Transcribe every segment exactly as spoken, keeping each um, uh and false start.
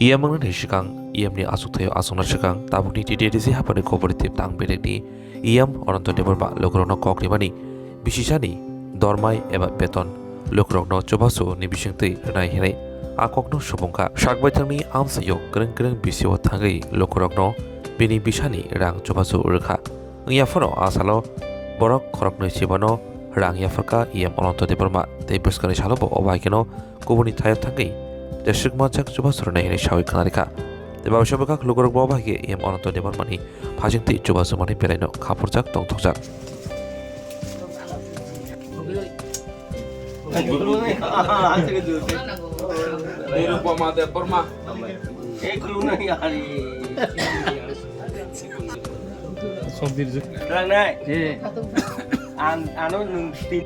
E M wngnani swkang, E M ni achukthai-o achukna swkang tabukni T T A D C haphangni cooperative tang bedekni E M Ananto Debbarma lukurokno kok rimani bisisani dormai eba beton lukurokno chubachu ni bisingtwi rwnai hinwi a kokno subungkha. Sakbaithangni amchaio kwrwng kwrwng bisio thangwi lukurokno bini bisani rang chubachu rwkha. Wngya phano a salo borok khoroknwi chibano rang yapharkha E M Ananto Debbarma tei bwskangni salo bo obo hai kheno kubuni thaio thangwi jeswk manjak chubachu rwnai hinwi sawi khwnarikha. Tei babo bwkha lukurok bo bahai khe E M Ananto Debbarmani phasingtwi chubachu manwi belaino khapurjak tongthokjak. Nirupama Debbarma. Rangnai. An, ano nung tin.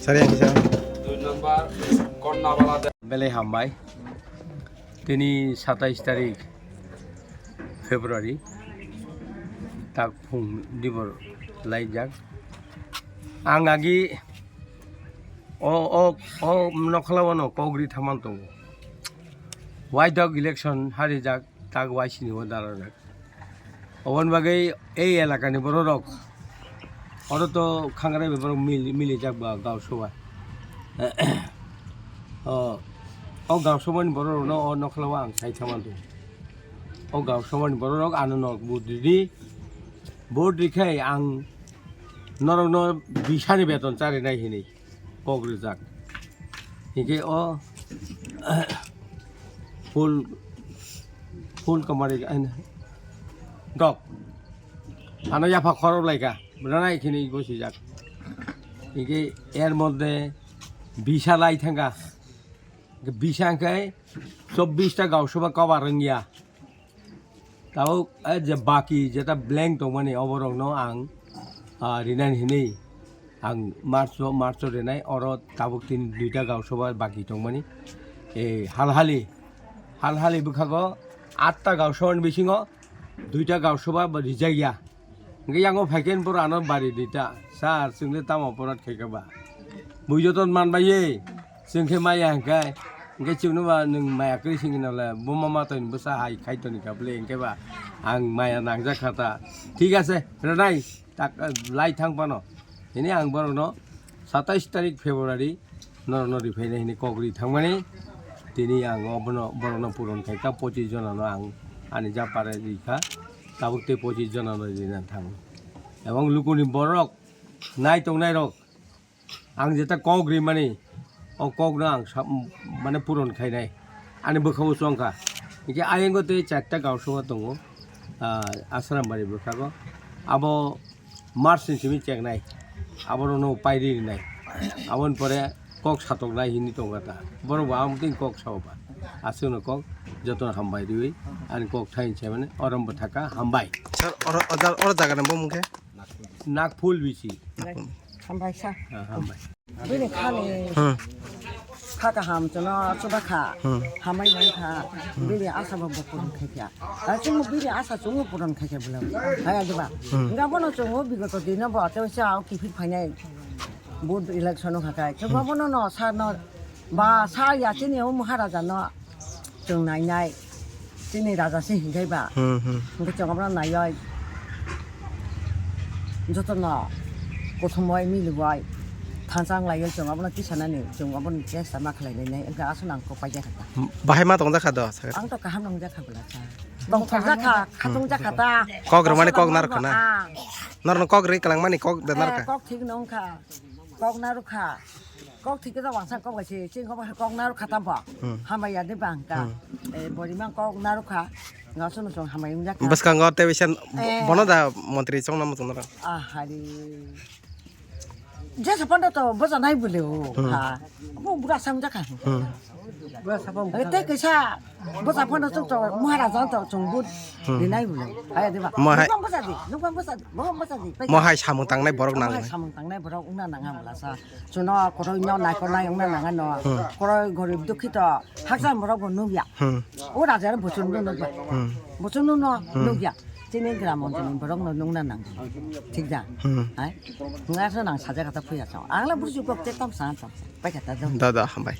Sari yang kisah. Dui number, Konnabala Deb- Belai hambai. Tini satais tarik February, tak phung dibor laijak. Ang agi o, o, o nokhlawano kogri thaman tongo. Waidok election harijak, tak waisini o dalarjak. Oboni bagwi ei elakani bororok, oro to khangrai bai borok mili, milijak ba gaushoba. O, o gaushoba ni bororokno o nokhlao ang sai thangma tongo. O gaushoba ni bororok ano nok vote ridi, vote rikhai ang norokno bisani beton charinai hinwi kok rijak. Hinkhe o full, full kamari dok. Ano yapha khorok laika, ranai khini bosijak. Hinkhe er moddhe bisa lai thangkha. Bisa hinkhe chobbish ta gaushoba kobar wngya. Tabuk, eh, je baki jeta blank tongmani oborokno ang, ah, rinani hinwi ang March o, March o rinai, oro tabuk tini duita gaushoba baki tongmani. Eh, halhali, halhali bwkhago atta gaushoba ni bisingo duita gaushoba bo rijak ya. Hingke yango phaikhe borok ano bari duita, "Sir, chwngno tamo oporad khaikha ba? Bui joto manbai ye." Chwng khe maya hwnkhe, hwnkhe chwngno ba nwng maya kwrwi singwi nole, bo mama toini bwsa hai khai toni kha bwle, hwnkhe ba ang maya nangjak kha ta. Thik ase, rwnai, tak, lai thang phano. Hini ang borokno satais tarik February norokno riphainai hini kok ri thangmani. Tini ang obono, borokno puron khai kha, pochis jonano ang ani japare ri kha, tabuk tei pochis jonano rina thang. Ebong lukuni borok nai tongnairok, ang jeta kok rimani, o kokno ang sa-, mane puron khainai. Ani bwkhao chongkha. Hingke ayango tei charta gausongo tongo, ah, Asrambari bwkhago. Abo March ni simi chengnai. Aborokno pairi rinai. Aboni pore kok satoknai hinwi tongkha ta. Borok bo ang twi kok sao ba. Aswkno kok jotono hambai riwi ani kok thaini saimani orom bwthaka hambai. Sir, oro, oro, oro jaga ni bumung khe? Nagpul bisi. Hambai sa. Ah, hambai. Bini khani Hmm. kha kaham chwngno chuba kha. Hmm. Hambai bai kha. Bini asa bo bo puron khai kha. Ai chwngno bini asa chwngno puron khai kha bwlai. Hai adiba. Hmm. Nga bono chwngno bigoto dino bo tei sa o kiphil phainai. Vote election o kha kai. Chwngno Hmm. bono no sa no ba sa ya chini o Maharaja no. Chwng nainai, chini raja se hinkhai ba. Hmm, hmm. Hingke chwng abono naioi. Jotono kothomoi, milioi, thansa wnglaioi chwng abono tisanani, chwng abono chesta ma khlai nainai, hingke aswk nang kok paijak kha ta. Bahai ma tongjak kha do, sakhe? Ang to kaham nongjak kha bwla kha. Tongthokjak kha, khatungjakha ta. Kok rwmani kok narwkha na? Ah. Norokno kok rwi kwlangmani kok da narwkha? Eh, kok thik nongkha. Kok narwkha. Kok thik khe wangsa kok bai se, chini kok bai kok narwkha ta bo. Hmm. Hambai ya de bang ka. Hmm. Eh, bori mang kok narwkha. Nga sono song hambai wngjak kha. Bwskango tei bisa Eh. bono da montri chongna muchung nara? Ah, hari. Jesa panda to bosa nai bole o. Hmm. Ha. Bo bura sam jakha. Hmm. Eh, tei kaisa bosa panda chwng to Maharaja to chwng bud Hmm. rinai bole. Hai de ba. Mo hai Nukbang bosa di, nukbang bosa di, nukbang bosa di. Mo hai samung tangnai borok Mo hai nangnai. samung tangnai borok wngna nang ang bwla sa. Chwngno koroi no naikolnai wngna nang ano. Hmm. Koroi gorib dukhito haksa borok bo nukya. Hmm. O raja ro bochon no nukba. Hmm. Bochon no Hmm. nukya. Chini gram onjoni borok no nukna nang. Thik da? Hmm. Hai? Nga sa nang saja kata phuya sa. Ang la burju kok te tam sa tam sa. Pai kata dong. Da, da, hambai.